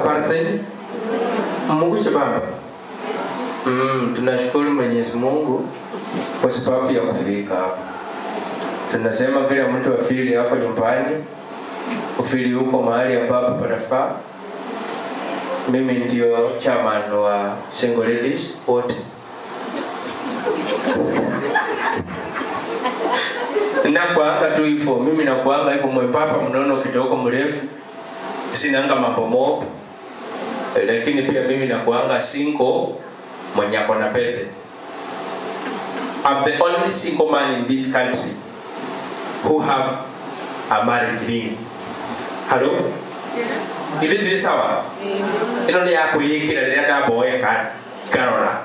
Habari zaidi? Mungu Baba. Tunashukuru Mwenyezi Mungu kwa sababu ya kufika hapa. Tunasema kila mtu afili hapo nyumbani, ufili huko mahali ambapo panafaa. Mimi ndio chairman wa Single Ladies wote. Nakuanga tu hivyo, mimi nakuanga hivyo mwembamba mnono kidogo mrefu. Sinanga mambo mob. Lakini pia mimi nakuanga single mwenye ako na pete. I'm the only single man in this country who have a marriage ring. Hello? Ile ndiri sawa? Ino ni ya kwĩĩkĩra rĩrĩa ndaboeka ngarora.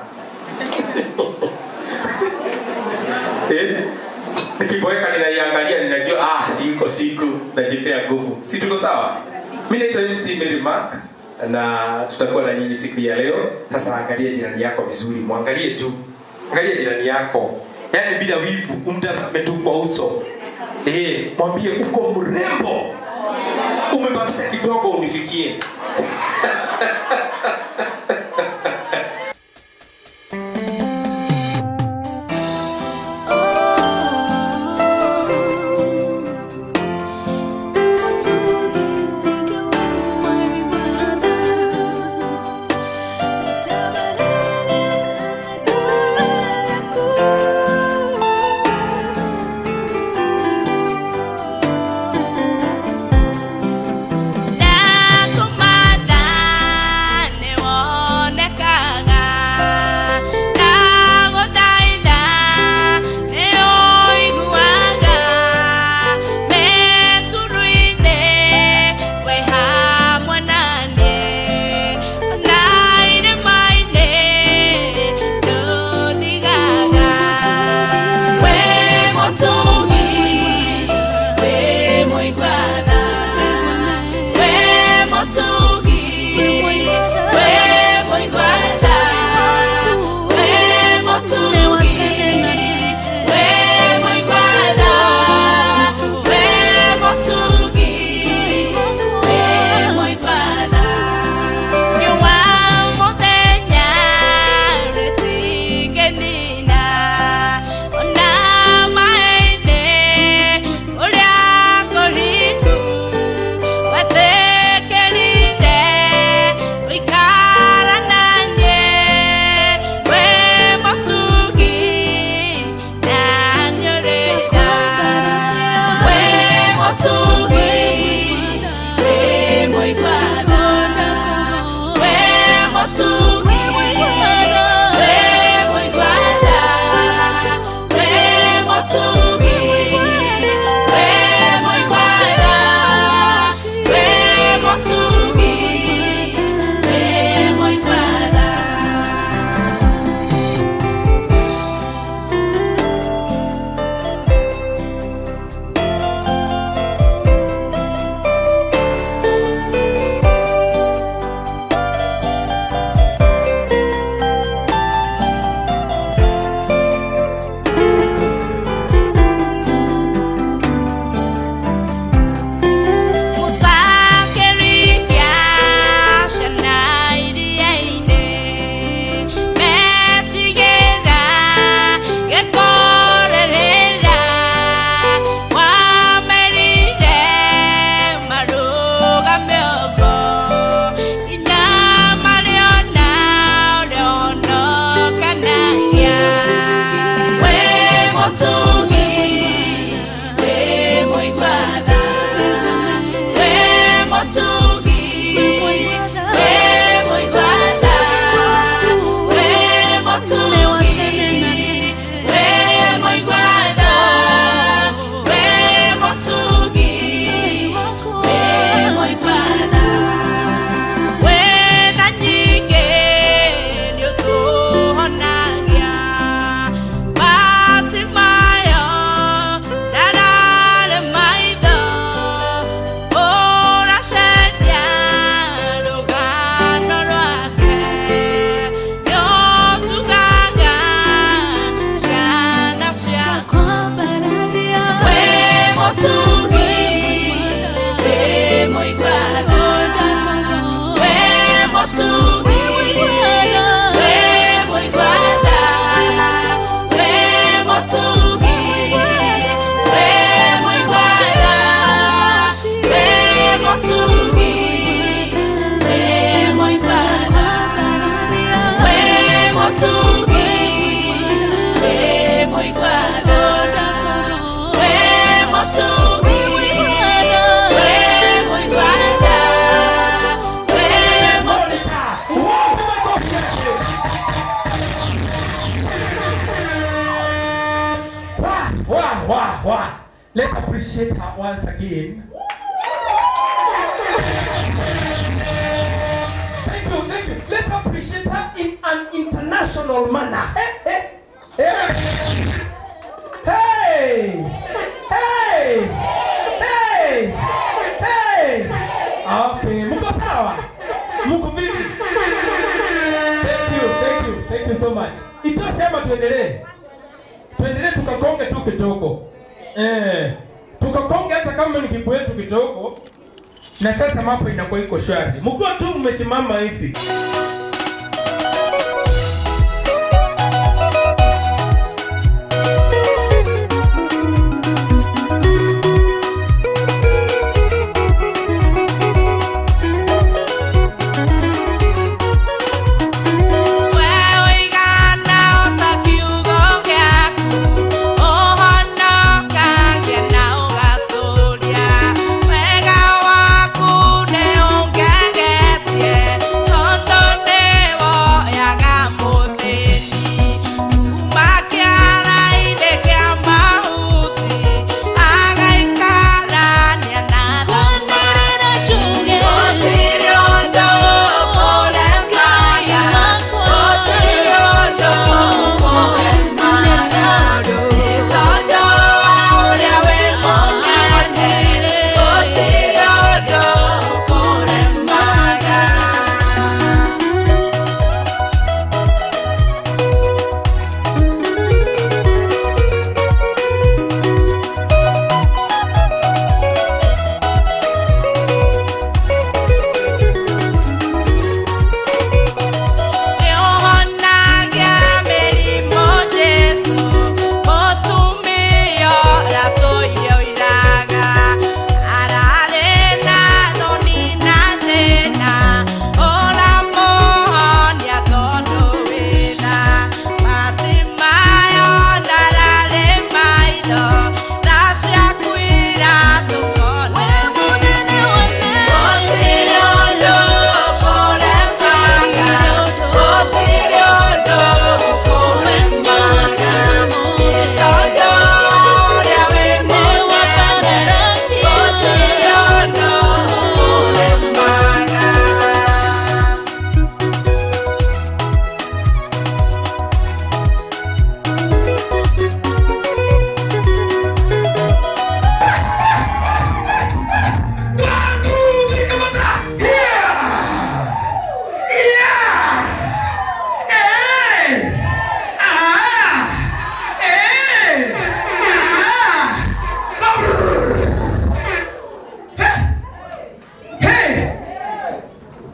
Eh? Nikiboeka ninaiangalia ninajua siko siku najipea nguvu. Si tuko sawa? Mimi naitwa MC Mary Mark na tutakuwa na nyinyi siku ya leo. Sasa angalia jirani yako vizuri, muangalie tu. Angalia jirani yako. Yaani bila wivu, umtazame tu kwa uso. Mwambie uko mrembo. Umebakisha kidogo unifikie. once again. Thank you, thank you. Let's appreciate her in an international manner. Hey, hey, hey, hey, hey, hey. Okay, muko sawa? Muko vipi? Thank you, thank you, thank you so much. Itoshe ama tuendelee? Tuendelee tukakonge tu kidogo. Eh, tukakonge hata kama ni kikwetu kidogo. Na sasa mambo inakuwa iko shwari. Mkiwa tu mmesimama hivi.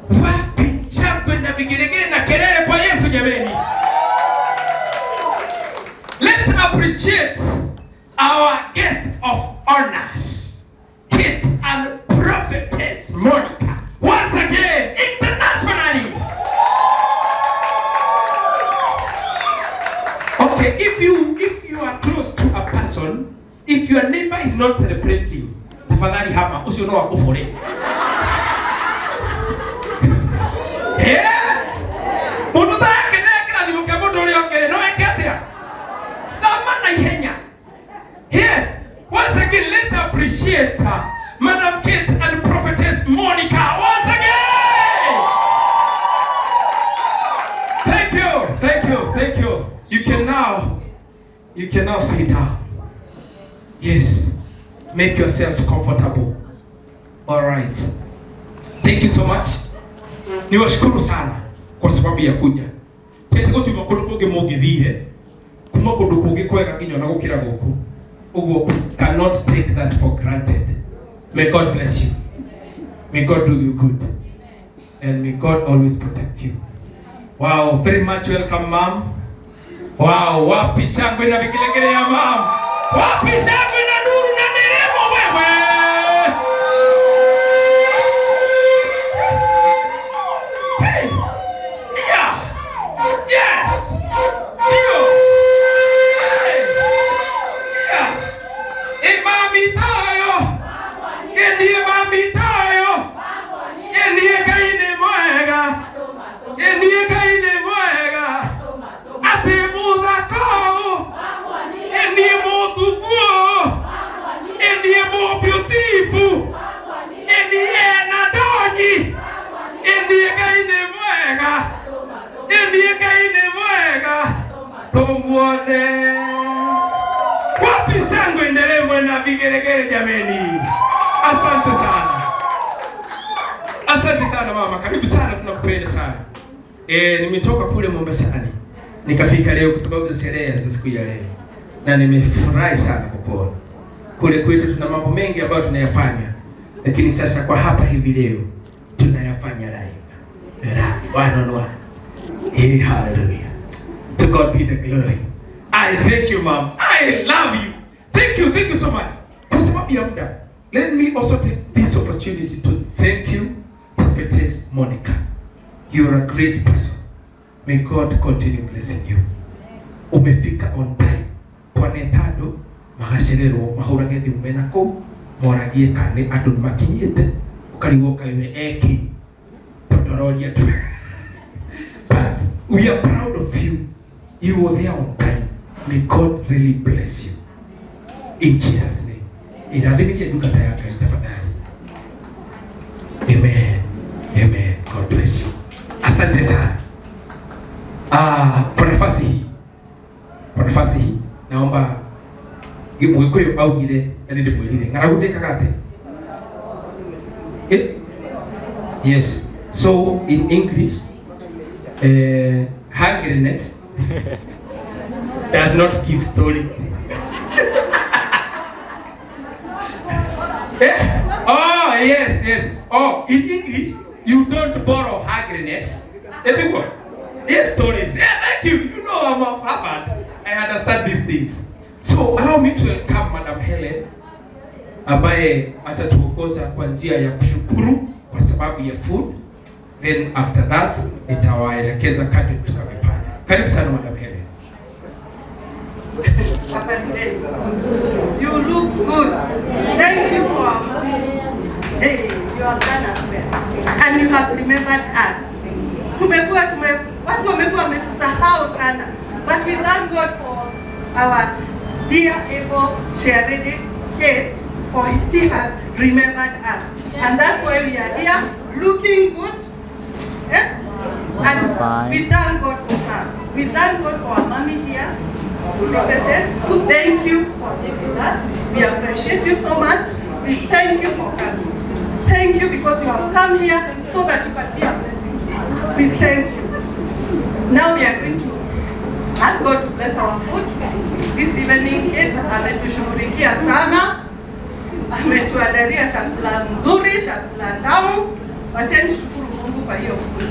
Wapi shangwe na vigelegele na kelele kwa Yesu jameni. Let's appreciate our guest of honors, Kate and Prophetess Monica. Once again, internationally. Okay, if you are close to a person, if your neighbor is not celebrating, tafadhali hama, ucio no akufure. Eh? Mundu takenera kĩrathimo kĩa mũndũ ũrĩa ũngĩ no eke atĩa? Thama na ihenya. Yes, once again, let's appreciate Madam Kate and Prophetess Monica once again. Thank you, thank you, thank you. You can now sit down. Yes, make yourself comfortable. All right. Thank you so much. Niwashukuru sana kwa sababu ya kuja. Tete gũtiuma kũndũ kũngĩ mũngĩthire kuma kũndũ kũngĩ kwega nginya ona gũkĩra gũkũ. Ũguo cannot take that for granted. May God bless you. May God do you good. And may God always protect you. Wow, very much welcome, ma'am. Wow, wapi shangwe na vigelegele ya ma'am? Wapi shangwe na nuru na nderemo wewe? Hey! Yeah! Yes! Ndio! Hey! Yeah! Imami tayo! Ndiye mami tayo! Ndiye Ngai nĩ mwega! Ndiye Ngai nĩ mwega! Atĩ mũthaka ũũ! Ndiye mũtungu ũũ! Tumuone. Wapi shangwe, nderemo na vigelegele jameni? Asante sana. Asante sana mama, karibu sana, tunakupenda sana. Nimetoka kule Mombasani nikafika leo kwa sababu za sherehe za siku ya leo, na nimefurahi sana kukuona. Kule kwetu tuna mambo mengi ambayo tunayafanya, lakini sasa kwa hapa hivi leo tunayafanya live live, one on one. Hey, hallelujah. To God be the glory. I thank you, mom. I love you. Thank you so much. Kwa sababu ya muda, let me also take this opportunity to thank you, Prophetess Monica. You are a great person. May God continue blessing you. Umefika on time. Kwaneta andũ magacererwo mahũrage thimũ mena kũu moragie kana andũ nĩ makinyĩte, ũkarigwo kaĩ we eki tondũ aroria andũ. But we are proud of you. You were there on time. May God really bless you. In Jesus' name. Irathimithia ndungata ya Ngai tafadhali. Amen. Amen. God bless you. Asante sana. Ah, kwa nafasi hii naomba Mũgĩkũyũ augire na nĩ ndĩmwĩrire ng'aragu ndĩkaga atĩ. Eh? Yes. So in English, hungriness does not give story. Eh? Oh, yes. Oh, in English, you don't borrow hungriness. Eti what? Yes, stories. Yeah, thank you. You know I'm of Harvard. I understand these things. So allow me to welcome Madam Helen ambaye atatuongoza kwa njia ya kushukuru kwa sababu ya food. Then after that nitawaelekeza kadri tutakavyofanya. Karibu sana, Madam Helen. Habari zenu. You look good. Thank you for, hey, you have done us well. And you have remembered us. Tumekuwa watu wamekuwa wametusahau sana. But we thank God for our dear able Sharede Kate, for he has remembered us. And that's why we are here looking good. Eh? And we thank God for her. We thank God for our mommy here, Prophetess. Thank you for being with us. We appreciate you so much. We thank you for coming. Thank you because you have come here so that you can be a blessing to us. We thank you. Now we are going to ask God to bless our food this evening. Kate ametushughulikia sana, ametuandalia chakula nzuri, chakula tamu. Wacheni tushukuru Mungu kwa hiyo food.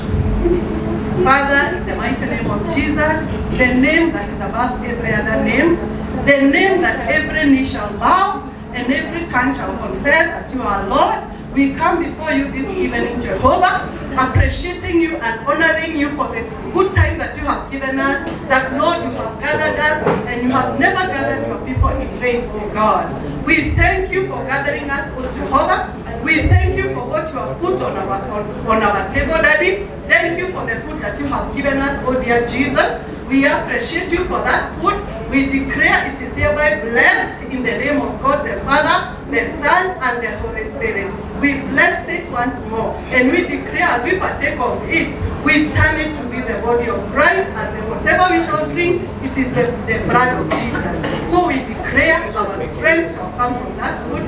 Father, in the mighty name of Jesus, the name that is above every other name, the name that every knee shall bow and every tongue shall confess that you are Lord, we come before you this evening, Jehovah, appreciating you and honoring you for the good time that you have given us, that Lord, you have gathered us and you have never gathered your people in vain, oh God. We thank you for gathering us, oh Jehovah. We thank you for what you have put on our table, Daddy. Thank you for the food that you have given us, oh dear Jesus. We appreciate you for that food. We declare it is hereby blessed in the name of God the Father, the Son, and the Holy Spirit. We bless it once more, and we declare as we partake of it, we turn it to be the body of Christ, and the, whatever we shall drink, it is the blood of Jesus. So we declare our strength shall come from that food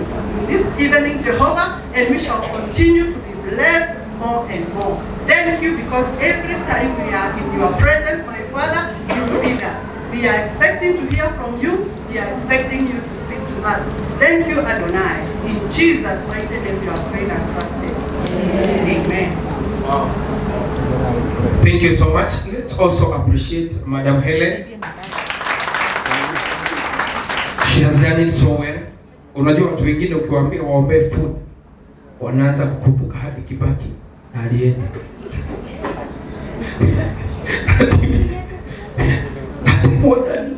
this evening, Jehovah, and we shall continue to be blessed more and more. Thank you because every time we are in your presence, my Father, you feed us. We are expecting to hear from you. We are expecting you to speak to us. Thank you, Adonai. In Jesus' mighty name we have prayed and trusted. Amen. Wow. Thank you so much. Let's also appreciate Madam Helen. She has done it so well. Unajua watu wengine ukiwaambia waombee food wanaanza kukumbuka hadi Kibaki na alienda. Ati mwathani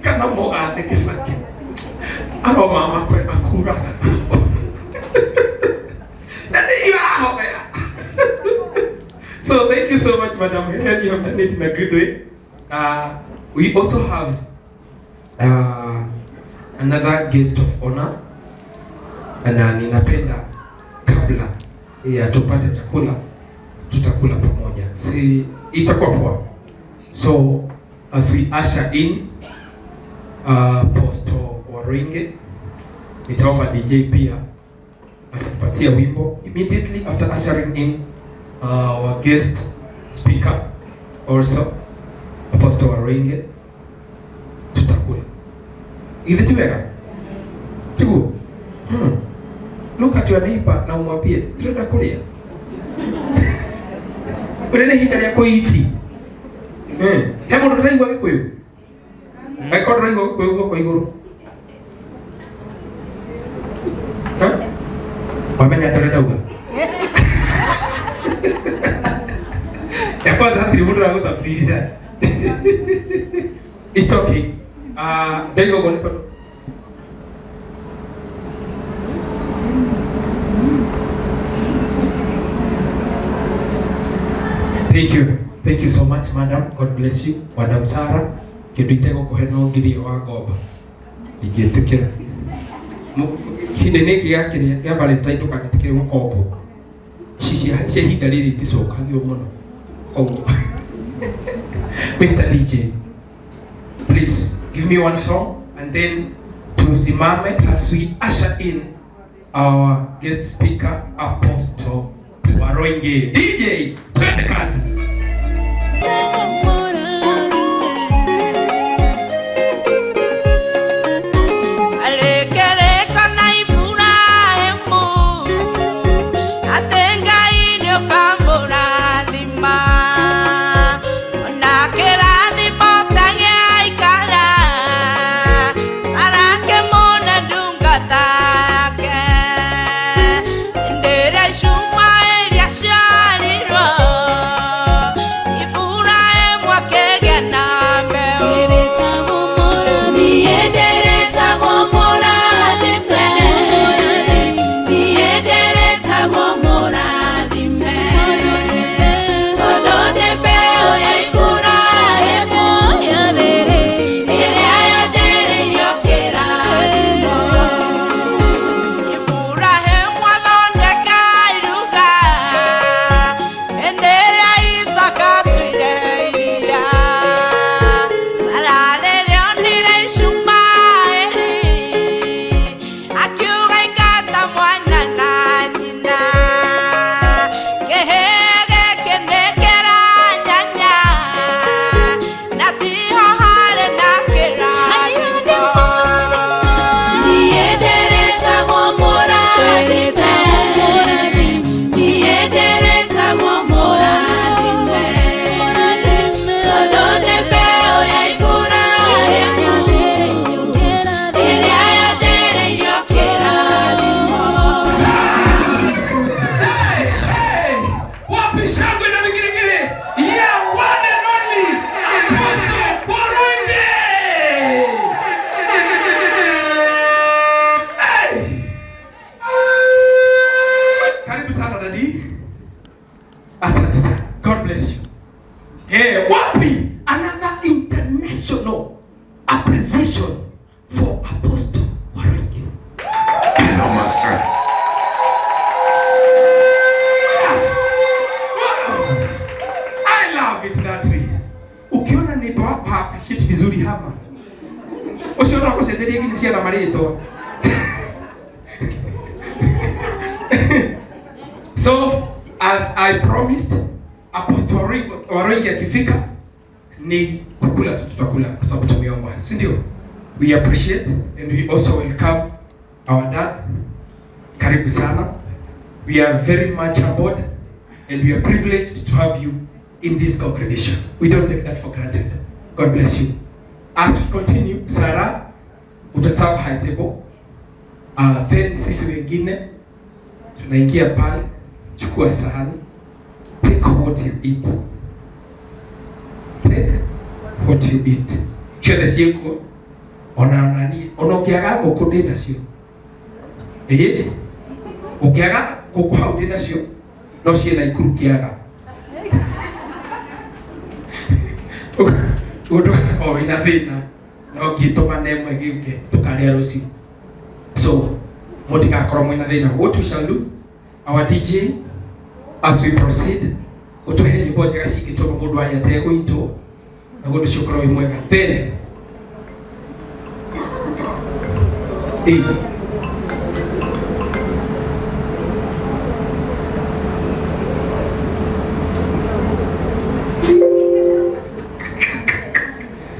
kana mũgathe Kibaki aroma makwe akuraga na nĩ irahoya. So thank you so much, Madam Helen. You have done it in a good way. We also have another guest of honor, na ninapenda kabla ya tupate chakula tutakula pamoja, si itakuwa poa? So As we usher in Apostle Waruinge, nitaomba DJ pia atatupatia wimbo immediately after ushering in our guest speaker also Apostle Waruinge, tutakula. Githĩ ti wega? Tiguo? Look at your neighbor na umwambie turenda kuria. Ũrĩ nĩ ihinda rĩa kũiti. He mũndũ ndĩraigua Gĩkũyũ? Angĩkorwo ndũraigua Gĩkũyũ guoko igũrũ. Ha? Wamenya atĩ ũrĩa ndauga? Ya kwanza hatirĩ mũndũ ũragũtafsiria. It's okay. Ndauga ũguo nĩ tondũ Thank you. Thank you so much, madam. God bless you. Madam Sarah, kĩndũ itegũkũhe no ngiri wa ngomba. Ingĩtĩkĩra. Ihinda-inĩ gĩkĩ gĩa kĩrĩa gĩa Valentine ndũkanetĩkĩre gũkombwo. Ici cia ihinda rĩrĩ iticokagio mũno. Koguo. Mr. DJ, please give me one song and then tusimame as we usher in our guest speaker, Apostle Waruinge. DJ, twende kazi. Alekereka na Ibrahimu, atĩ Ngai nĩũkamũrathima. Ona kĩrathimo ta gĩaikara, Sara akĩmũne ndungata yake. Hĩndĩ ĩrĩa Ishumaeli aciarirwo, Iburahĩmu akĩgĩa na mbeũ. Niĩ ndĩrĩtagwo mũrathime, niĩ ndĩrĩtagwo mũrathime, tondũ ndĩ mbeũ ya Iburahĩmu ĩrĩa yathĩrĩirio kĩrathimo. Iburahĩmu athondeka iruga, hĩndĩ ĩrĩa Isaaka atuire iria. Sara rĩrĩa onire Ishumaeli, akiuga ingata mwana na nyina. Kĩhĩ gĩkĩ nĩ kĩranyanya, na tiho harĩ na kĩrathimo. Niĩ ndĩrĩtagwo mũrathime, niĩ ndĩrĩtagwo mũrathime, tondũ ndĩ mbeũ ya Iburahĩmu ĩrĩa yathĩrĩirio kĩrathimo. Hey, wapi shangwe na vigelegele ya one and only Apostle Waruinge. Hey. Karibu sana daddy. Asante sana. God bless you. Hey, wapi another international appreciation for Apostle Waruinge. Noma sana. Wow. I love it that way. Ukiona neighbor wako appreciate vizuri hama. Ucio no gũcenjeria nginya ciana marĩtwa. So, as I promised, Apostle Waruinge akifika ni kukula tu tutakula kwa sababu tumeomba, si ndio? We appreciate and we also welcome our dad. Karibu sana. We are very much aboard and we are privileged to have you in this congregation. We don't take that for granted. God bless you. As we continue, Sarah utaserve high table. Then sisi wengine tunaingia pale, chukua sahani, take what you eat. Take what you eat. Ciothe ciĩkuo ona nani ona ũngĩaga ngũkũ ndĩ nacio. Ĩĩ, ũngĩaga ngũkũ hau ndĩ nacio no ciĩ Naikuru kĩaga. Ũndũ o wĩna thĩna no ngĩtũmane ĩmwe gĩũke tũkarĩa rũciũ. So mũtigakorwo mwĩna thĩna. What we shall do, our DJ, as we proceed, ũtũhe nyĩmbo njega cingĩtũma mũndũ arĩa ategũitwo. Naguo ũndũ ũcio ũkorwo wĩ mwega. Then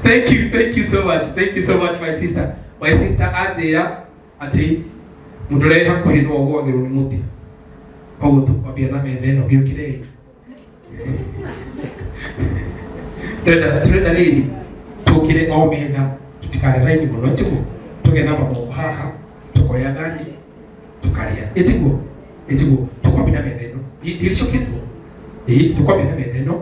thank you, thank you so much, thank you so much my sister. My sister anjĩra atĩ mũndũ ũrĩa wĩ hakuhĩ no ũgwagĩrwo nĩ mũtĩ, koguo tũkwambia na metha ĩno gĩũkĩre. Turenda rĩrĩ tũkĩre o metha, tũtikare raini mũno, ĩtiguo tũgethamba moko haha, tũkoya thani tũkarĩa, ĩtiguo ĩtiguo tũkwambia na metha ĩno ndiricoketwo, ĩĩ tũkwambia na metha ĩno,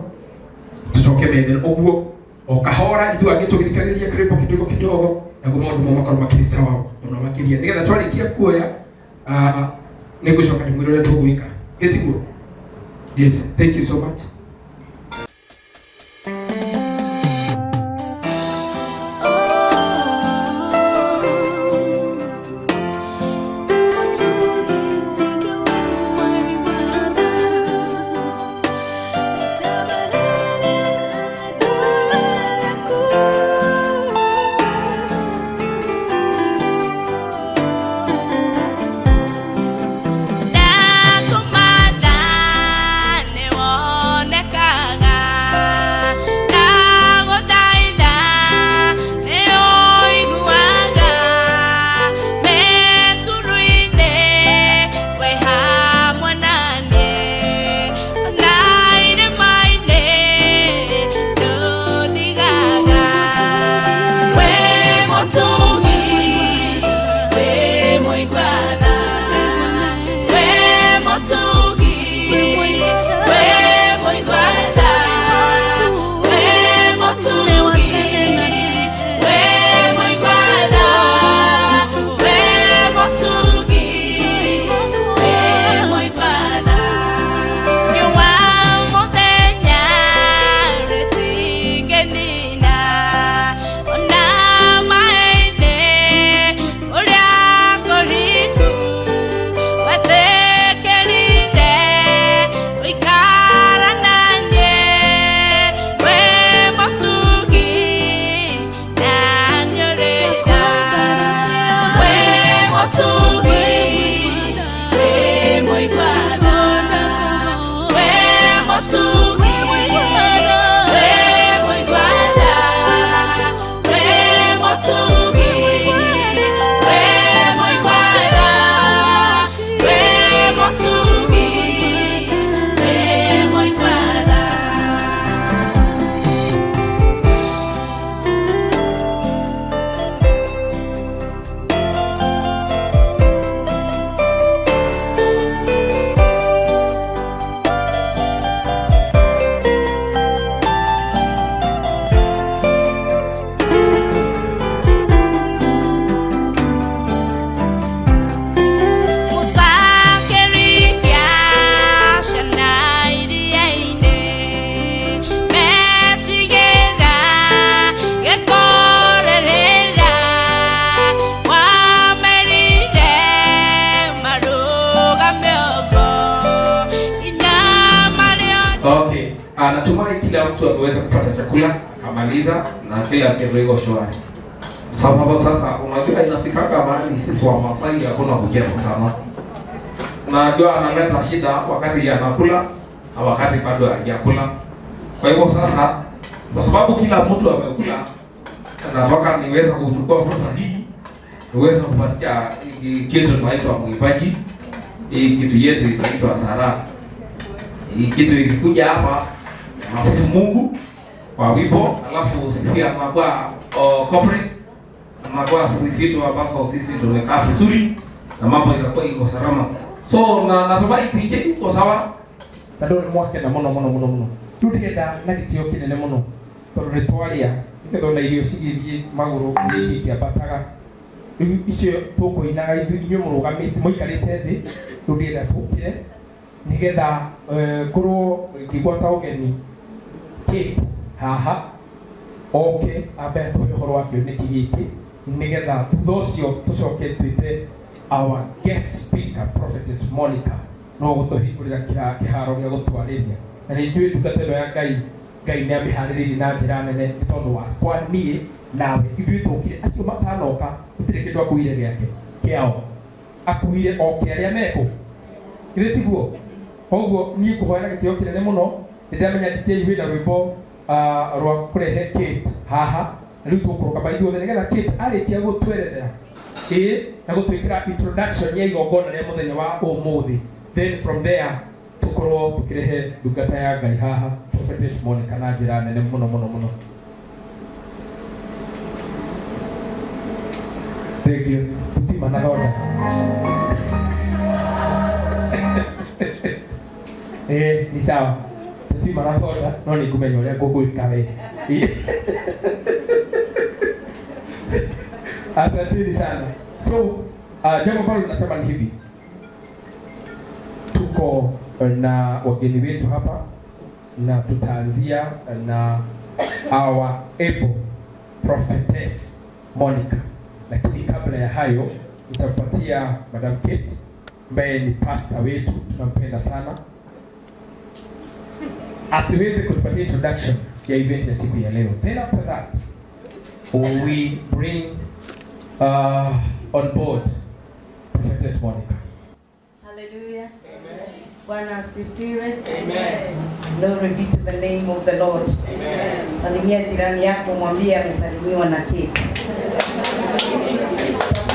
tũcoke metha ĩno ũguo o kahora, ithuĩ angĩ tũgĩthikagĩrĩria karwĩmbo kidogo kidogo, naguo maũndũ mau makorwo makĩrĩ sawa mũno makĩria, nĩgetha twarĩkia kuoya nĩ ngũcoka ndĩmwĩre ũrĩa tũgwĩka, gĩtiguo. Yes, thank you so much. Natumai kila mtu ameweza kupata chakula amaliza na kila kitu iko shwari. Sababu sasa unajua inafikanga mahali sisi wa Masai hakuna kucheza sana. Unajua analeta shida wakati anakula na wakati bado hajakula. Kwa hivyo sasa kwa sababu kila mtu amekula, nataka niweze kuchukua fursa hii niweze kupatia kitu tunaitwa mwimbaji. Hii kitu yetu inaitwa Sara. Hii kitu ikikuja hapa nasifu Mungu kwa wimbo, alafu sisi anakuwa corporate, anakuwa vitu ambazo sisi tumekaa vizuri na mambo itakuwa iko salama. So na natumai DJ iko sawa. Na ndio mwake na muno muno muno muno. Tutigenda na gitio kinene muno tondu ni twaria niketha ona irio cigithie maguru iria ingĩambataga. Rĩu icio tũkũinaga inyuĩ mũrũgamĩte mũikarĩte thĩ, rĩu ndĩrenda tũkĩre nigetha ngorwo ngĩgwata ũgeni Kate haha oke ambe atũhe ũhoro wa kĩoneki gĩkĩ nigetha thutha ũcio tũcoke twĩte our guest speaker Prophetess Monica no gũtũhingũrĩra kĩharo gĩa gũtwarĩria. Na nĩ njũĩ ndungata ĩno ya Ngai Ngai nĩ amĩharĩrĩirie na njĩra nene nĩ tondũ wakwa niĩ nawe. Ithuĩ tũkire acio matanoka gũtirĩ kĩndũ akuire gĩake kĩao, akuire o kĩa arĩa mekũ ithe tiguo. Koguo niĩ ngũhoya na gĩtĩo kĩnene mũno, nĩndamenya DJ wĩna rwĩmbo rwa kũrehe Kate haha, na rĩu tũkũrũgama ithuothe nĩgetha Kate arĩkia gũtwerethera ĩ na gũtwĩkĩra introduction ya igongona rĩa mũthenya wa ũmũthĩ, then from there tũkorwo tũkĩrehe ndungata ya Ngai haha, Prophetess Monica, na njĩra nene mũno mũno mũno. Thank you. Tutima na thonda. Ni sawa. Tutima na thonda no nĩ ngũmenya ũrĩa ngũgwĩka we. Asanteni sana. So, jambo ambalo nasema ni hivi. Tuko na wageni wetu hapa na tutaanzia na our able prophetess Monica. Lakini kabla ya hayo nitampatia Madam Kate ambaye ni pastor wetu, tunampenda sana, atuweze kutupatia introduction ya event ya siku ya leo. Then after that we bring on board Prophetess Monica. Hallelujah. Bwana asifiwe. Amen. Glory be to the name of the Lord. Amen. Salimia jirani yako, mwambie amesalimiwa na Kate.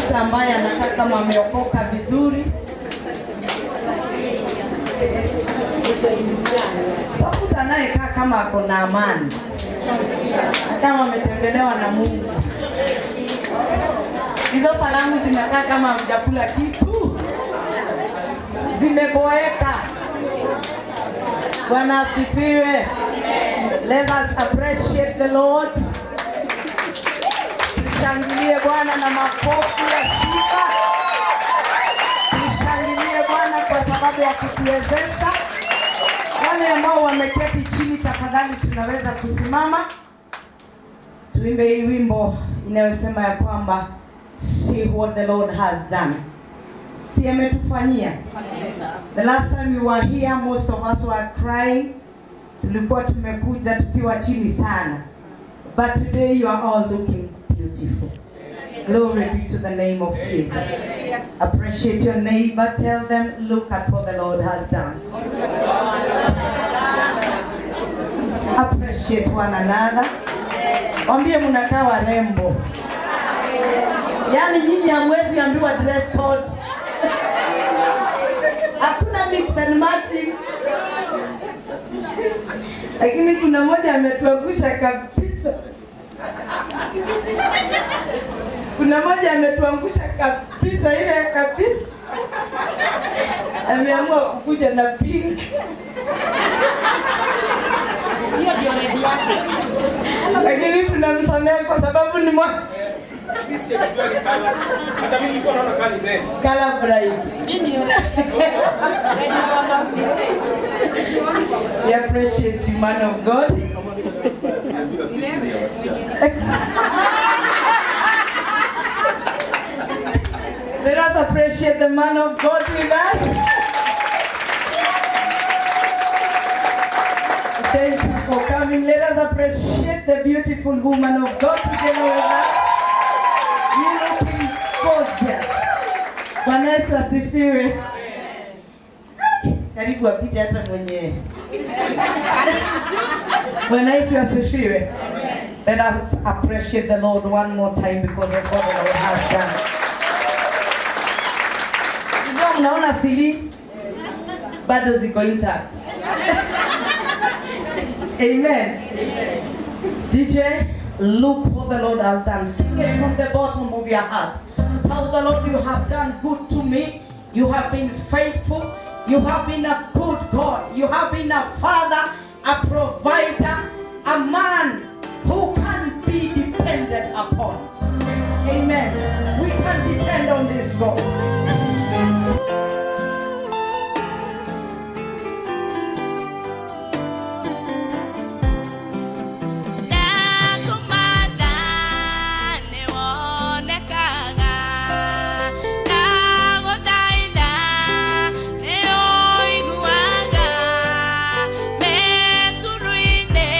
Mtu ambaye anakaa kama ameokoka vizuri. Tafuta anayekaa kama ako na amani, kama ametembelewa na Mungu. Hizo salamu zinakaa kama hamjakula kitu, zimeboeka. Bwana asifiwe. Let us appreciate the Lord. Tushangilie Bwana na makofi ya sifa. Tushangilie Bwana kwa sababu ya kutuwezesha. Wale ambao wameketi chini, tafadhali tunaweza kusimama. Tuimbe hii wimbo inayosema ya kwamba see what the Lord has done. Si ametufanyia. The last time we were here, most of us were crying. Tulikuwa tumekuja tukiwa chini sana. But today you are all looking beautiful. Glory be to the name of Jesus. Appreciate your neighbor. Tell them, look at what the Lord has done. Appreciate one another. Wambie mnakaa warembo. Yaani nyinyi hamwezi ambiwa dress code. Hakuna mix and matching. Lakini kuna mmoja ametuangusha kabisa. Kuna mmoja ametuangusha kabisa, ile kabisa. Ameamua kukuja na pink. Hiyo ndio red yake. Lakini tunamsamehe kwa sababu ni Sisi hatujui color. Hata mimi nilikuwa naona kali red. Color bright. Mimi ni red. Red kwa We appreciate you, man of God. Let us appreciate the man of God with us. Thank you for coming. Let us appreciate the beautiful woman of God together with us. You looking gorgeous. Bwana Yesu asifiwe. Karibu apite hata mwenyewe. Bwana Yesu asifiwe. Let us appreciate the Lord one more time because of what the Lord has done. Ndio mnaona sili bado ziko intact. Amen. DJ, look what the Lord has done. Sing it from the bottom of your heart. Tell the Lord, you have done good to me. You have been faithful. You have been a good God. You have been a father, a provider, a man who can be depended upon. Amen. We can depend on this God. Ndagũthaitha nĩwonekaga, ndagũthaitha nĩũiguaga, mekuru-inĩ.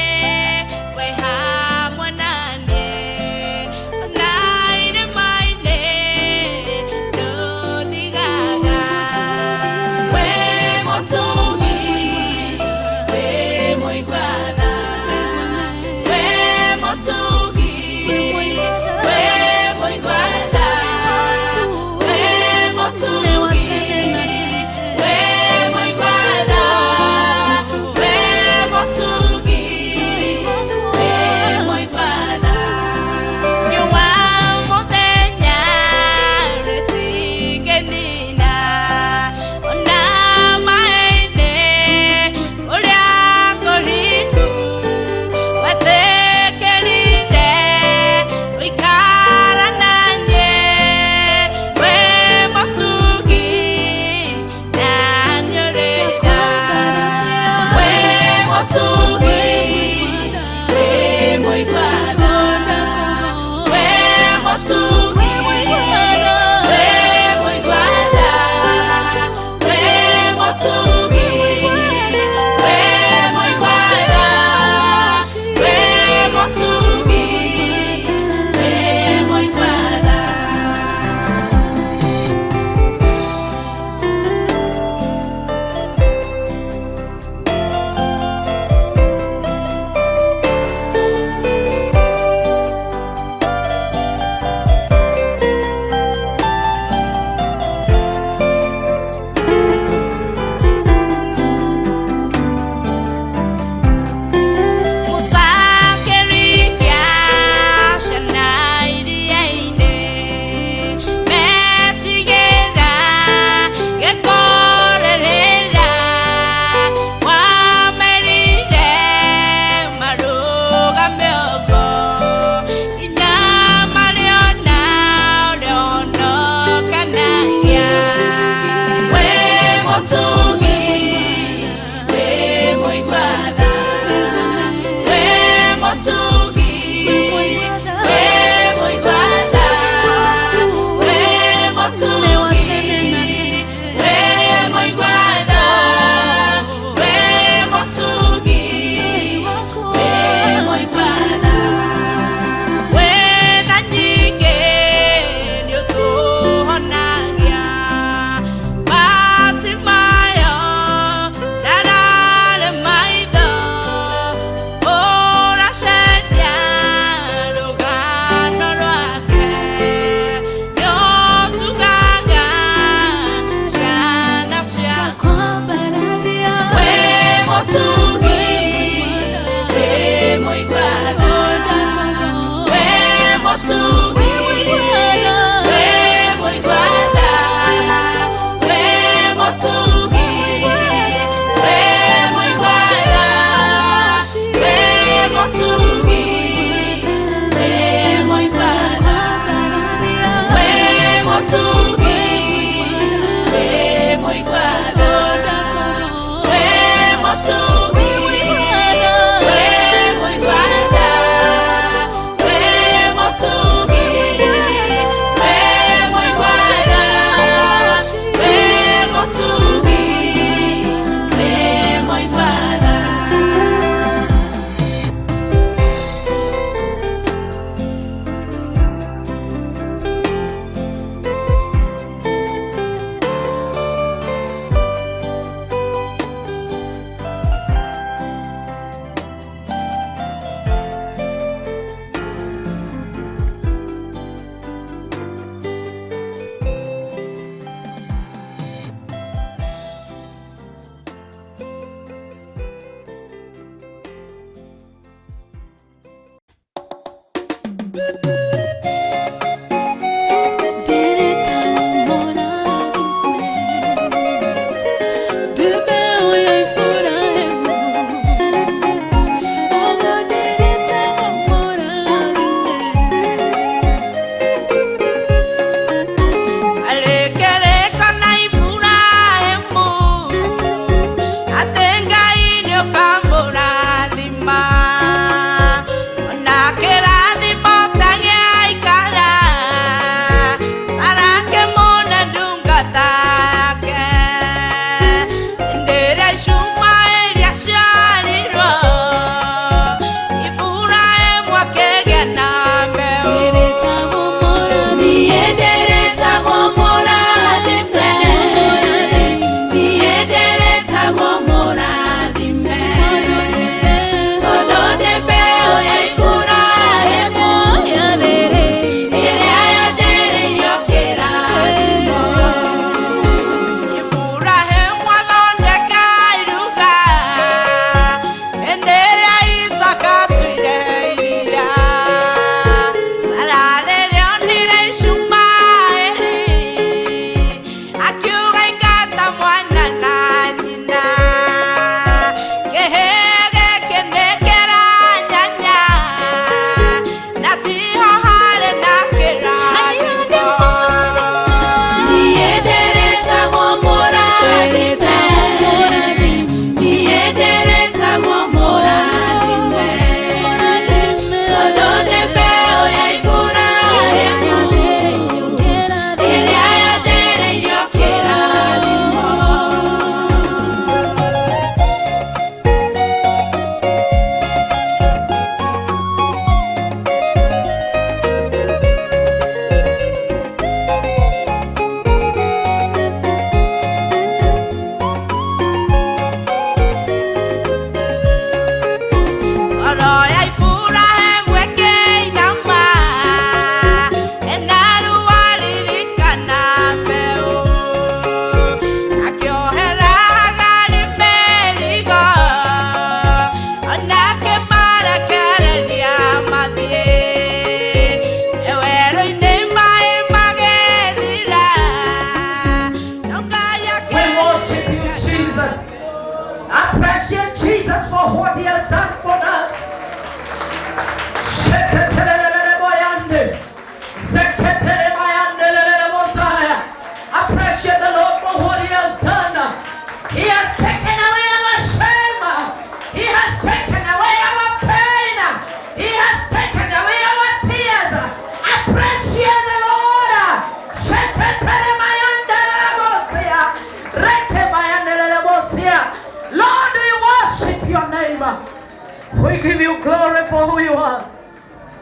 We give you glory for who you are.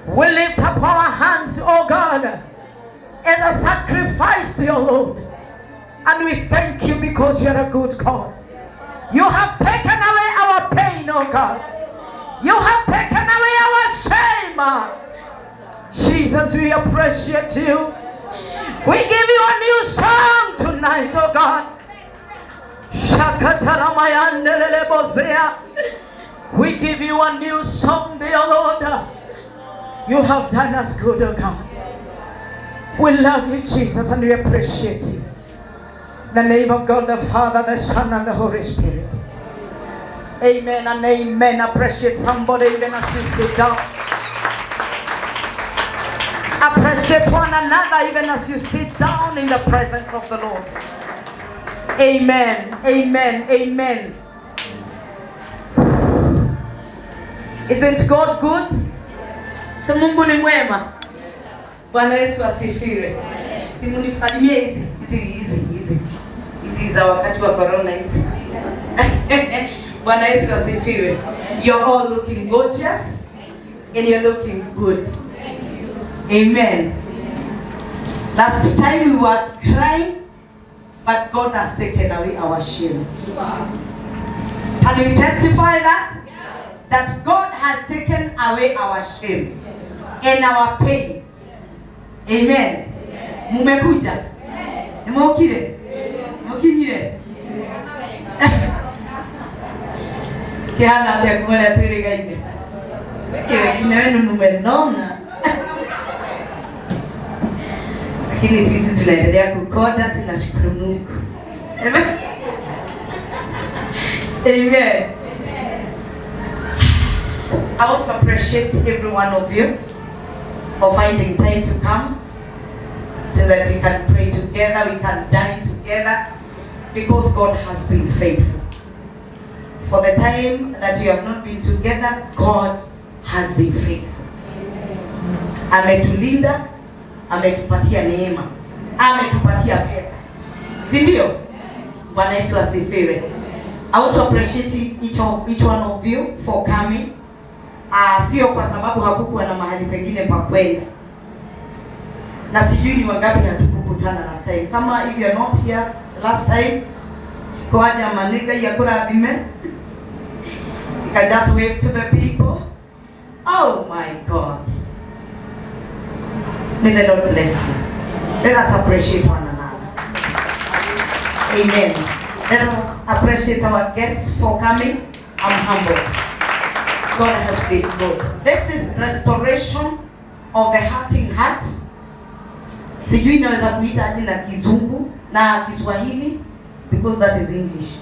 We lift up our hands, oh God, as a sacrifice to your Lord. And we thank you because you are a good God. You have taken away our pain, oh God. You have taken away our shame. Jesus, we appreciate you. We give you a new song tonight, oh God. We give you a new song, dear Lord. You have done us good, oh God. We love you, Jesus, and we appreciate you. In the name of God, the Father, the Son, and the Holy Spirit. Amen and amen. Appreciate somebody even as you sit down. Appreciate one another even as you sit down in the presence of the Lord. Amen. Amen. Amen. Isn't God good? Si Mungu ni mwema. Bwana Yesu asifiwe. Si munisalimie hizi hizi hizi hizi hizi za wakati wa corona hizi. Bwana Yesu asifiwe. You're all looking gorgeous and you're looking good. Amen. Last time we were crying, but God has taken away our shame. Can we testify that? That God has taken away our shame and our pain. Amen. Mumekuja? Nimokire? Mukinyire? Kihana atia kumwela twirigaine. Wengine wenu mumenona. Lakini sisi tunaendelea kukonda, tunashukuru Mungu. Amen. Amen. I want to appreciate every one of you for finding time to come so that we can pray together, we can dine together, because God has been faithful. For the time that we have not been together, God has been faithful. Ametulinda, ametupatia neema, ametupatia pesa, si ndio? Bwana Yesu asifiwe. I want to appreciate each one of you for coming. Sio kwa sababu hakukuwa na mahali pengine pa kwenda, na sijui ni wangapi hatukukutana last time. Kama if you are not here last time, shikoaja maniga ya kurathime. You can just wave to the people. Oh my God. May the Lord bless you. Let us appreciate one another. Amen. Let us appreciate our guests for coming. I'm humbled. God has been good. This is restoration of the hurting heart. Sijui naweza kuita aje na Kizungu na Kiswahili, because that is English.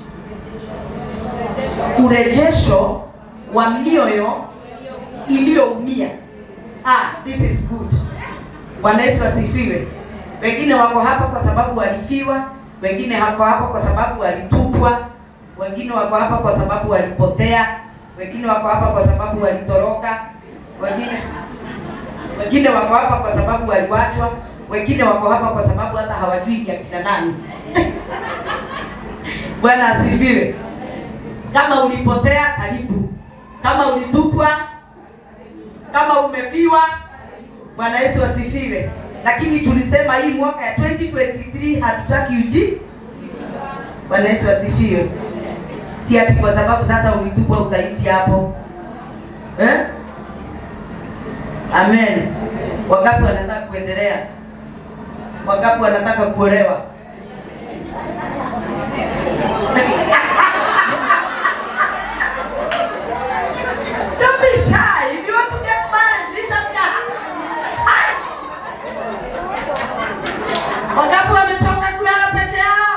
Urejesho wa mioyo iliyoumia. Ah, this is good. Bwana Yesu asifiwe. Wengine wako hapa kwa sababu walifiwa, wengine wako hapa kwa sababu walitupwa, wengine wako hapa kwa sababu walipotea, wengine wako hapa kwa sababu walitoroka, wengine wako hapa kwa sababu waliwachwa, wengine wako hapa kwa sababu hata hawajui ni akina nani. Bwana asifiwe. Kama ulipotea, karibu. Kama ulitupwa, kama umefiwa, Bwana Yesu asifiwe. Lakini tulisema hii mwaka ya 2023 hatutaki uji. Bwana Yesu asifiwe. Si ati kwa sababu sasa ulitupwa utaishi hapo. Eh? Amen. Wangapi wanataka kuendelea? Wangapi wanataka kuolewa? Don't be shy. If you want to get married, lift up your hand. Hi. Wangapi wamechoka kulala peke yao?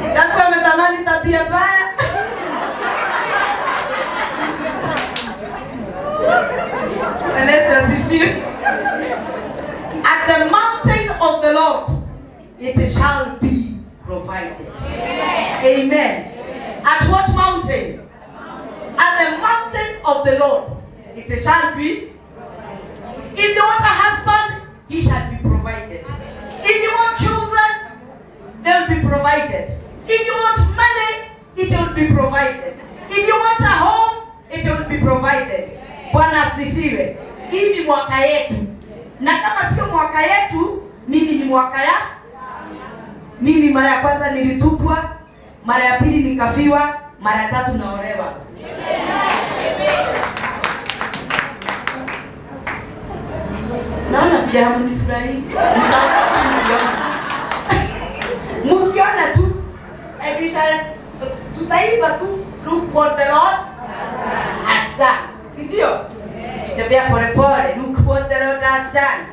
Wangapi wametamani tabia mbaya? Bwana Yesu asifiwe. At the mountain of the Lord, it shall be provided. Amen. At what mountain? At the mountain of the Lord, it shall be. If you want a husband, he shall be provided. If you want children, they'll be provided. If you want money, it will be provided. If you want a home, it will be provided. Bwana asifiwe. Hii ni mwaka yetu, na kama sio mwaka yetu, mimi ni mwaka ya mimi. Mara ya kwanza nilitupwa, mara ya pili nikafiwa, mara ya tatu naolewa. Naona vile hamnifurahi. Mkiona tu, tutaimba tu, look what the Lord has done. Si ndio? Kitembea pole pole, look what the Lord has done.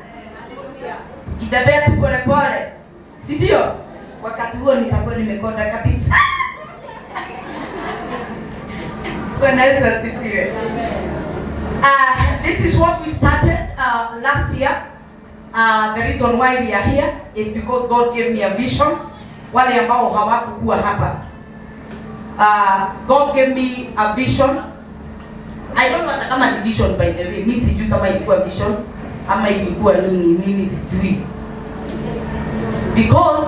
Kitembea tu pole pole. Si ndio? Wakati huo nitakuwa nimekonda kabisa. Bwana Yesu asifiwe. This is what we started last year. The reason why we are here is because God gave me a vision. Wale ambao hawakukuwa hapa. God gave me a vision. I don't know kama ni vision, by the way. Mimi sijui kama ilikuwa vision ama ilikuwa nini, mimi sijui. Because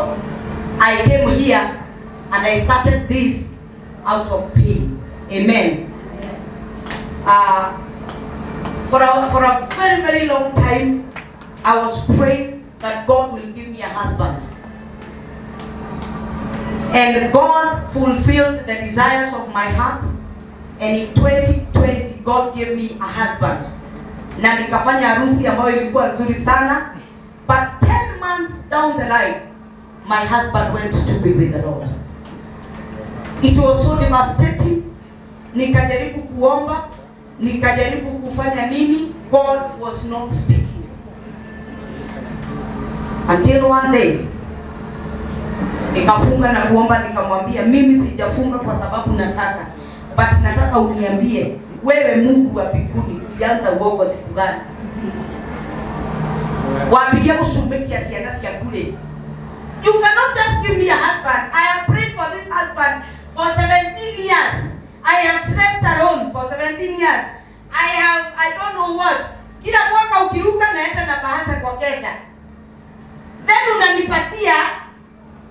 I came here and I started this out of pain. Amen. For a very, very long time, I was praying that God will give me a husband. And God fulfilled the desires of my heart. And in 2020, God gave me a husband. Na nikafanya harusi ambayo ilikuwa nzuri sana. But 10 months down the line, my husband went to be with the Lord. It was so devastating. Nikajaribu kuomba, nikajaribu kufanya nini, God was not speaking. Until one day nikafunga na kuomba, nikamwambia mimi sijafunga kwa sababu nataka, but nataka uniambie wewe Mungu wa mbinguni ulianza uongo siku gani? Wambirie gucumikia ciana ciaku rĩ? You cannot just give me a husband. I have prayed for this husband for 17 years. I have slept alone for 17 years. I have, I don't know what. Kila mwaka ukiruka naenda na bahasha kwa kesha. Then unanipatia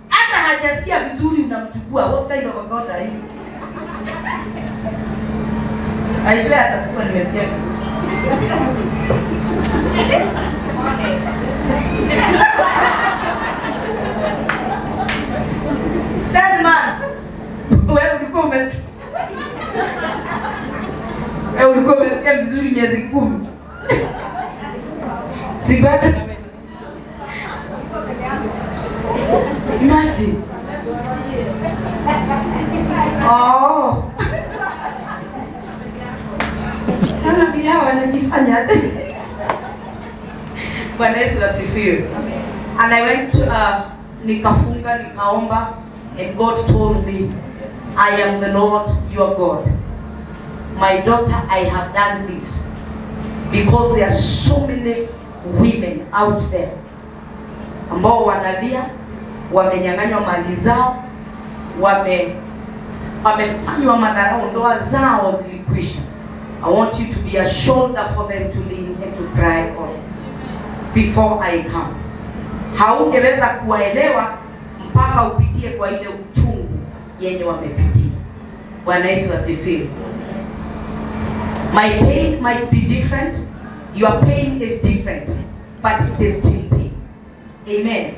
hata hajasikia vizuri unamchukua. What kind of a God are you? I swear hata sikuwa nimesikia vizuri. 10 months. Wewe ulikuwa umesikia vizuri miezi 10. Si bado? Imagine. Oh. Sana bila wanajifanya. Bwana Yesu asifiwe. And I went to, nikafunga, nikaomba, and God told me, "I am the Lord your God. My daughter, I have done this because there are so many women out there ambao wanalia, wamenyang'anywa mali zao, wamefanywa madharau, ndoa zao zilikwisha. I want you to be a shoulder for them to lean and to cry on before I come." Haungeweza kuwaelewa mpaka upitie kwa ile uchungu yenye wamepitia. Bwana Yesu asifiwe. My pain might be different, your pain is different, but it is still pain. Amen.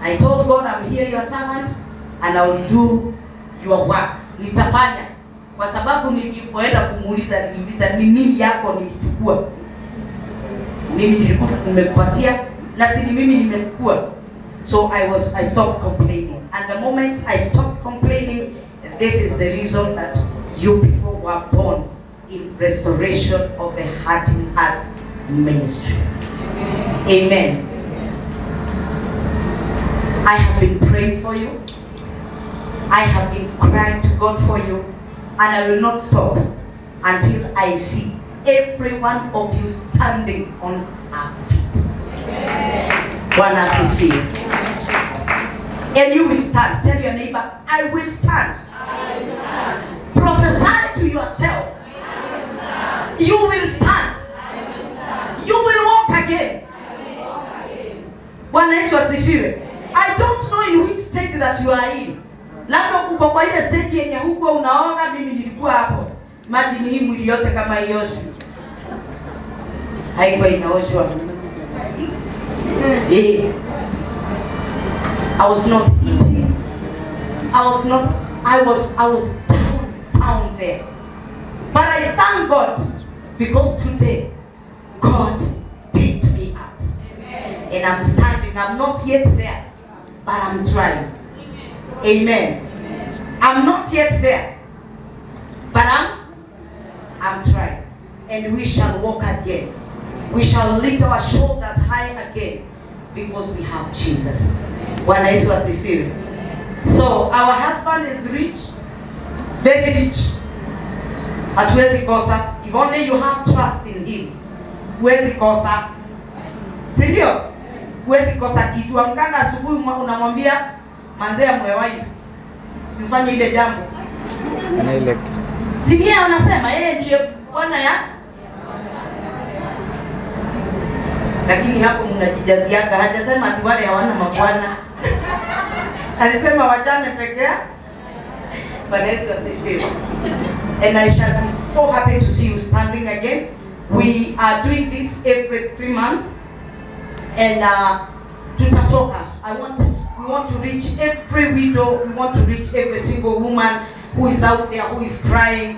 I told God, "I'm here your servant and I'll do your work." Nitafanya. Kwa sababu nilipoenda kumuuliza, niliuliza, "Ni nini yako nilichukua? Mimi nilikuwa nimekupatia na si ni mimi nimechukua." So I stopped complaining. And the moment I stopped complaining, this is the reason that you people were born in Restoration of the Hurting Hearts Ministry. Amen. I have been praying for you. I have been crying to God for you. And I will not stop until I see every one of you standing on our feet. Bwana asifiwe. And you will stand. Tell your neighbor, "I will stand." Prophesy to yourself. You will stand. You will walk again. Bwana Yesu asifiwe. I don't know in which state that you are in. Labda uko kwa ile stage yenye huko unaoga, mimi nilikuwa hapo. Imagine hii mwili yote kama ioshwe. Haikuwa inaoshwa. Eh. I was not eating. I was not I was down down there. But I thank God because today God picked me up. And I'm standing. I'm not yet there, but I'm trying. Amen. I'm not yet there, but I'm trying. And we shall walk again. We shall lift our shoulders high again because we have Jesus. Bwana Yesu asifiwe. So our husband is rich, very rich. Hatuwezi kosa. If only you have trust in him. Huwezi kosa. Si ndio? Huwezi kosa kitu. Amkanga asubuhi unamwambia, "Manzea mwe wife. Si ufanye ile jambo." Na ile Si ndiye anasema yeye ndiye bwana ya, lakini hapo mnajijaziaga. Hajasema ati wale hawana mabwana, alisema wajane peke yao. Bwana Yesu asifiwe. And I shall be so happy to see you standing again. We are doing this every 3 months and tutatoka. I want we want to reach every widow. We want to reach every single woman who is out there, who is crying,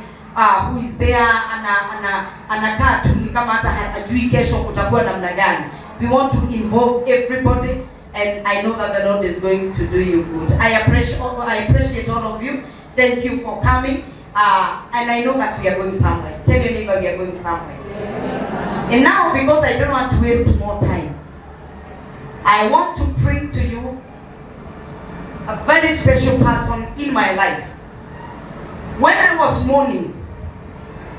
who is there ana anakaa tu ni kama hata hajui kesho kutakuwa namna gani. We want to involve everybody and I know that the Lord is going to do you good. I appreciate all of you. Thank you for coming. And I know that we are going somewhere. Tell your neighbor, "We are going somewhere." And now, because I don't want to waste more time, I want to bring to you a very special person in my life. When I was mourning,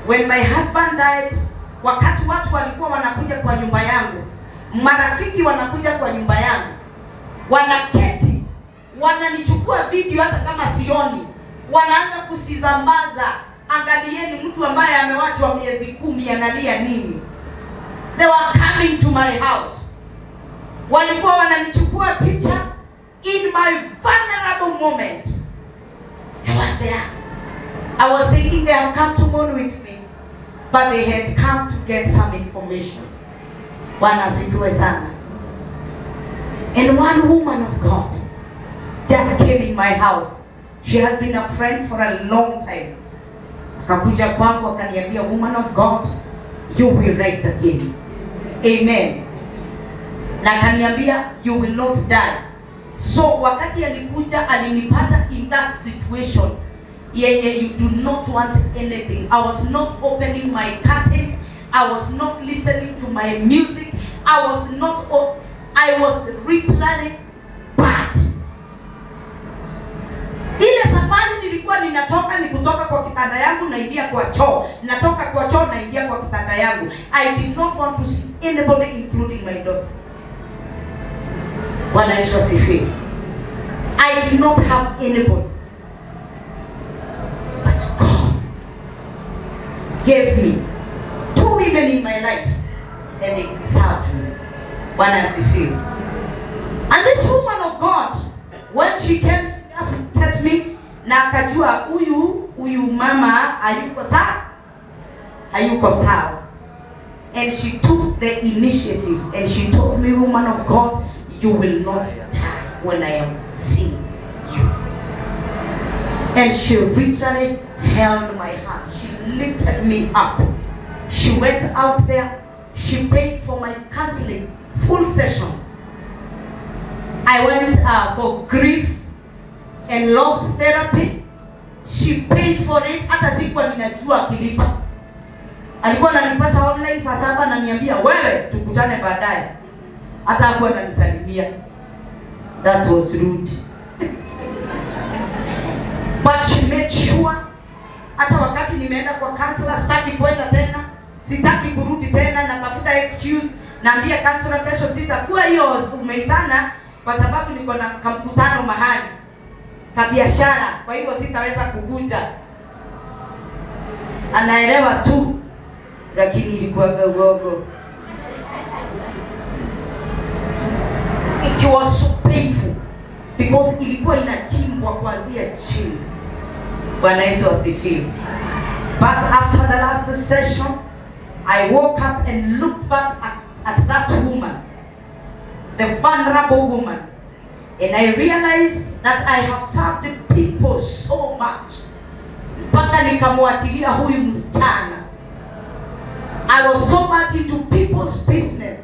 when my husband died, wakati watu walikuwa wanakuja kwa nyumba yangu, marafiki wanakuja kwa nyumba yangu, wanaketi, wananichukua video hata kama sioni, wanaanza kuzisambaza. "Angalieni mtu ambaye amewachwa miezi 10 analia nini?" They were coming to my house, walikuwa wananichukua picha in my vulnerable moment. They were there. I was thinking they have come to mourn with me, but they had come to get some information. Bwana asifiwe sana. And one woman of God just came in my house. She has been a friend for a long time. Akakuja kwangu akaniambia, "Woman of God, you will rise again." Amen. Na akaniambia, "You will not die." So wakati alikuja, alinipata in that situation yenye you do not want anything. I was not opening my curtains. I was not listening to my music. I was not I was literally bad. Ile safari nilikuwa ninatoka ni kutoka kwa kitanda yangu naingia kwa choo, natoka kwa choo naingia kwa kitanda yangu. I did not want to see anybody, including my daughter. Bwana Yesu asifiwe. I did not have anybody. But God gave me two women in my life and they preserved me. Bwana asifiwe. And this woman of God, when she came, just looked at me na akajua huyu mama hayuko sawa, hayuko sawa. And she took the initiative and she told me, "Woman of God, you will not die when I am seeing you." And she literally held my hand. She lifted me up. She went out there. She paid for my counseling, full session. I went for grief and loss therapy. She paid for it. Hata sikuwa ninajua akilipa. Alikuwa ananipata online saa 7, ananiambia, "Wewe, tukutane baadaye." Hata hakuwa ananisalimia. That was rude. But she made sure hata wakati nimeenda kwa counselor, sitaki kwenda tena, sitaki kurudi tena, natafuta excuse, naambia counselor, "Kesho sitakuwa hiyo umeitana kwa sababu niko na kamkutano mahali kabiashara, kwa hivyo sitaweza kukuja." Anaelewa tu, lakini ilikuwa uongo. It was so painful because ilikuwa inachimbwa kuanzia chini. Bwana Yesu asifiwe. But after the last session, I woke up and looked back at that woman, the vulnerable woman, and I realized that I have served people so much. Mpaka nikamwachilia huyu msichana. I was so much into people's business.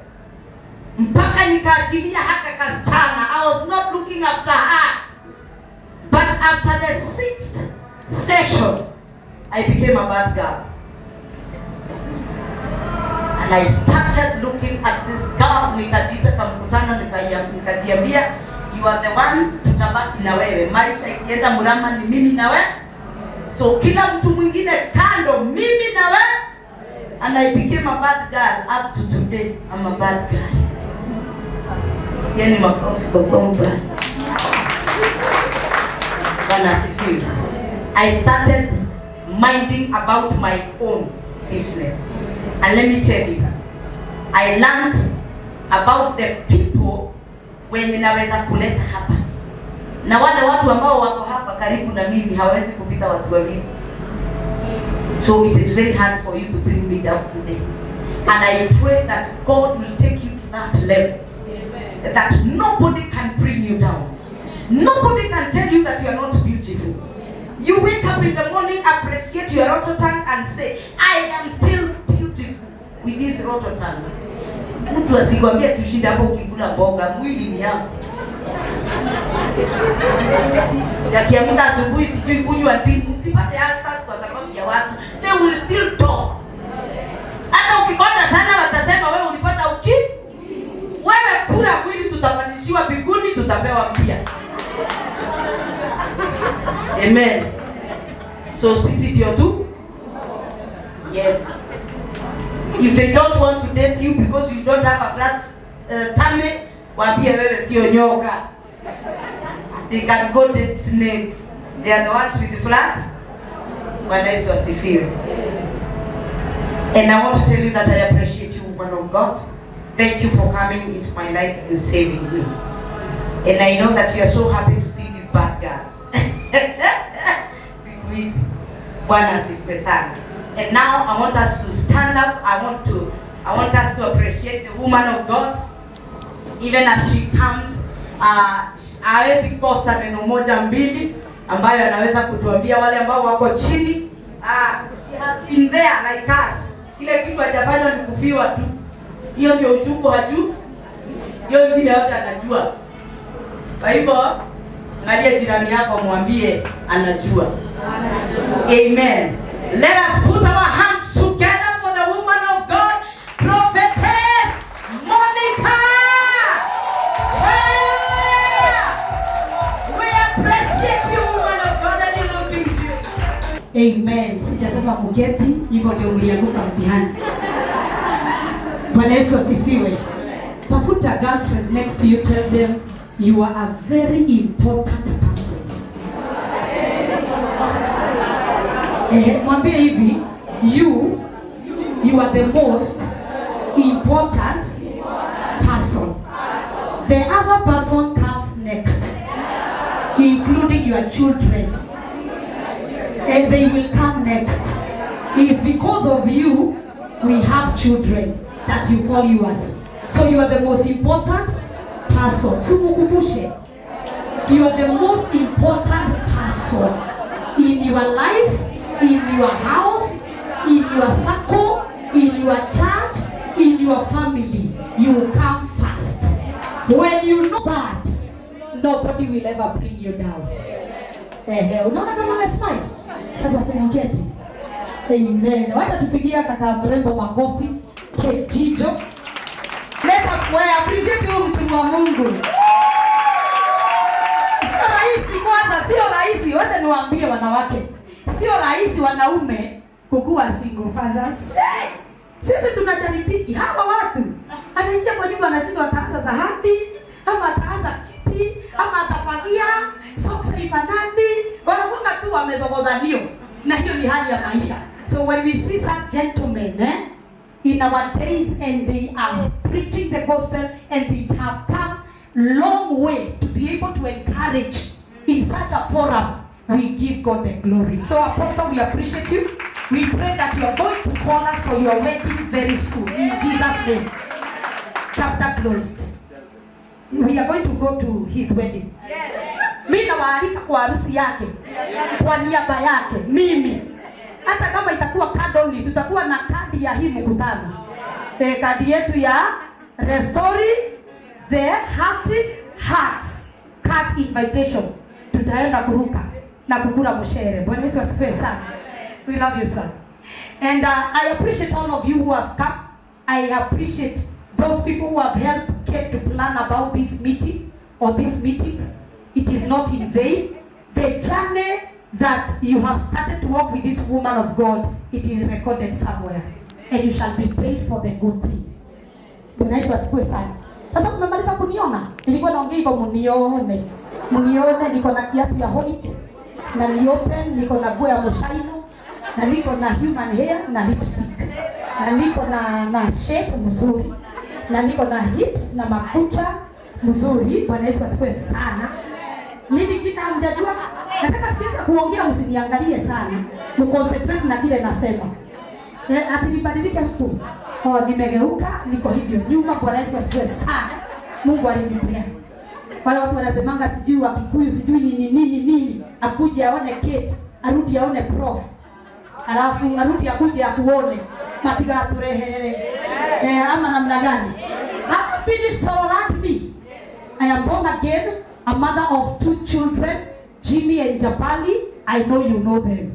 Mpaka nikaachilia haka kasichana. I was not looking after her. But after the sixth session, I became a bad girl. And I started looking at this girl, nikajiita kwa mkutano, nikajiambia, "You are the one, tutabaki na wewe. Maisha ikienda mrama ni mimi na wewe. So kila mtu mwingine kando, mimi na wewe." And I became a bad girl. Up to today, I'm a bad girl. Yani makofi kwa Mungu. Bwana asifiwe. I started minding about my own business. And let me tell you, I learned about the people wenye naweza kuleta hapa. Na wale watu ambao wako hapa karibu na mimi hawawezi kupita watu wawili. So it is very hard for you to bring me down today. And I pray that God will take you to that level. That nobody can bring you down. Nobody can tell you that you are not beautiful. You wake up in the morning, appreciate your roto tank and say, "I am still beautiful with this roto tank." Mtu asikwambie tushinde hapo ukikula mboga, mwili ni yako. Yakiamka asubuhi sijui kunywa ndimu, usipate ulcers kwa sababu ya watu. They will still talk. Hata ukikonda sana watasema Amen. So sisi ndio tu. Yes. If they don't want to date you because you don't have a flat tummy, waambie wewe sio nyoka. They can go date snakes. They are the ones with the flat. Bwana Yesu asifiwe. And I want to tell you that I appreciate you, woman of God. Thank you for coming into my life and saving me. And I know that you are so happy to see this bad girl. Siku hizi. Bwana asifiwe sana. And now I want us to stand up. I want us to appreciate the woman of God. Even as she comes, hawezi kosa neno moja mbili ambayo anaweza kutuambia wale ambao wako chini. She has been there like us. Ile kitu hajafanywa ni kufiwa tu. Hiyo ndio uchungu hajui. Hiyo ingine yote anajua. Kwa hivyo angalia jirani yako mwambie anajua. Amen. Let us put our hands together for the woman of God, Prophetess Monica. Hallelujah. We appreciate you, woman of God, and you looking beautiful. Amen. Sijasema muketi, hivyo ndio mlianguka mtihani. Bwana Yesu asifiwe. Tafuta girlfriend next to you, tell them you are a very important person. Ehe, mwambie hivi, you are the most important person. The other person comes next, including your children. And they will come next. It is because of you we have children that you call yours. So you are the most important person. Sumukumbushe. You are the most important person in your life, in your house, in your circle, in your church, in your family. You come first. When you know that, nobody will ever bring you down. Ehe, unaona kama wewe smile? Sasa simuketi. Amen. Wacha tupigia kaka mrembo makofi. Kate Jijo. Let us we appreciate huyu mtu wa Mungu. Sio rahisi kwanza, sio rahisi. Wacha niwaambie wanawake. Sio rahisi wanaume kukuwa single fathers. Hey! Sisi tunajaribiki hawa watu. Anaingia kwa nyumba anashindwa ataanza sahani, ama ataanza kiti, ama atafagia, socks haifanani. Wanakuwa tu wamedhogodhanio. Na hiyo ni hali ya maisha. So when we see some gentlemen, in our days and they are preaching the gospel and they have come long way to be able to encourage in such a forum, we give God the glory. So Apostle, we appreciate you. We pray that you are going to call us for your wedding very soon. In Jesus' name. Chapter closed. We are going to go to his wedding. Mi nawaalika kwa harusi yake, kwa niaba yake mimi. Hata kama itakuwa card only, tutakuwa na kadi ya hii mkutano. Kadi yetu ya Restoring the Hearts card invitation. Tutaenda kuruka na kukula mshere. Bwana Yesu asifiwe sana. We love you, sir. And I appreciate all of you who have come. I appreciate those people who have helped Kate to plan about this meeting or these meetings. It is not in vain. The journey that you have started to walk with this woman of God, it is recorded somewhere. And you shall be paid for the good thing. Bwana Yesu asifiwe sana. Sasa tumemaliza kuniona. Nilikuwa naongea hivyo mnione. Mnione niko na kiatu ya white na ni open, niko na nguo ya mshaino na niko na human hair na lipstick. Na niko na shape mzuri. Na niko na hips na makucha mzuri. Bwana Yesu asifiwe sana. Nini kina hamjajua? Nataka tukianza kuongea usiniangalie sana. Mconcentrate na kile nasema. Ati nibadilike huku. Oh, nimegeuka, niko hivyo nyuma. Bwana Yesu asifiwe sana. Mungu alinipea. Wale watu wanasemanga sijui wa Kikuyu sijui nini nini nini, akuje aone Kate, arudi aone prof. Alafu arudi akuje akuone. Matigaturehere. Ama namna gani? Have finished so me. I am born again, a mother of two children, Jimmy and Jabali. I know you know them.